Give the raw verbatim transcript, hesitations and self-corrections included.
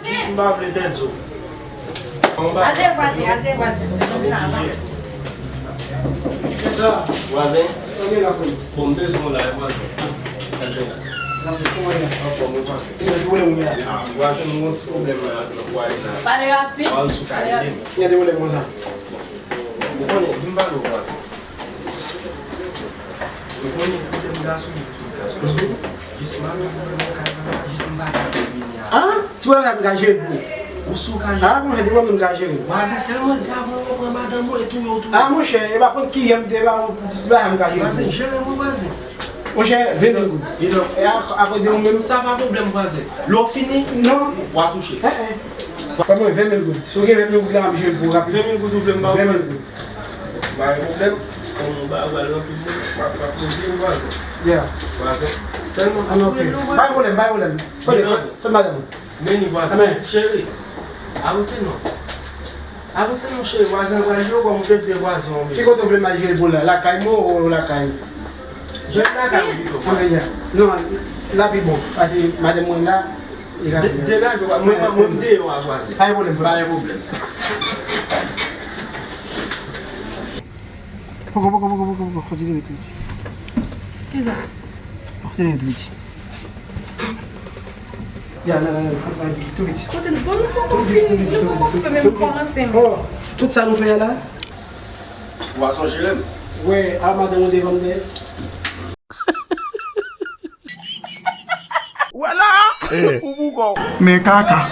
vwazen. Jis m pa vle pèdi w. Al de vwazen, al de vwazen. Vwazen. Bon, m bezwen w la, vwazen. Vwazen, m gon ti pwoblèm nan fwaye la. Pale rapid. Pale rapid. Ou konnen, vin pale w vwazen. Ou konnen, kote m gason, gason. Jis m ap vin nan kay la, jis m pa ka vin a. Ah, ti bagay la m ka jere pou ou. Ou si w ka jere. Ah, monchè, depi mwen m ka jere. Vwazen, sèlman di avan w pran madanm ou e touye w touye. Ah, monchè, e pa konn ki yè m te ba ou, ti bagay m ka jere pou ou. Vwazen, jere mwen, vwazen. Monchè, ven mil goud. E a, akoz de ou menm? Sa pa pwoblèm, vwazen. Lè w fini, non, w a touche. Eh, eh. Ban mwen ven mil goud. Si w gen ven mil goud la, m ap jere pou w rapid. Ven mil goud ou vle m ba w, vwazen? Ven mil goud. Pa gen pwoblèm. Kòm ou ba pral anpil moun, m ap, m ap poze m vwazen. Yeah. Vwazen. Sèlman pou mwen, non, vwazen. Pa gen pwoblèm, pa gen pwoblèm. Kote, kote, kote madanm ou? Men ni vwazen. Cheri, avanse non. Avanse non, cheri, vwazen pral jere w kòm ou te di vwazen an. Ki kote w vle m al jere pou la? Lakay mwen ou lakay? Jere lakay ou pito, vwazen. Non, la pi bon. Paske madanm mwen la, De-, degaje w, mwen, mwen, mwen deyò a vwazen. Pa gen pwoblèm, pa gen pwoblèm. Poko, poko, poko, poko, poko. Kontinye tou piti. Kisa? Kontinye tou piti. Ya, nan, nan, nan, kontinye tou piti. Kote nou, bon, nou poko fini, nou poko fè menm kòmanse. Oh, tout sa nou fè a la? Vwazen jere m. Wè, a madanm ou devan m dèyè. Ou wè la? Ou boukò. Men kaka.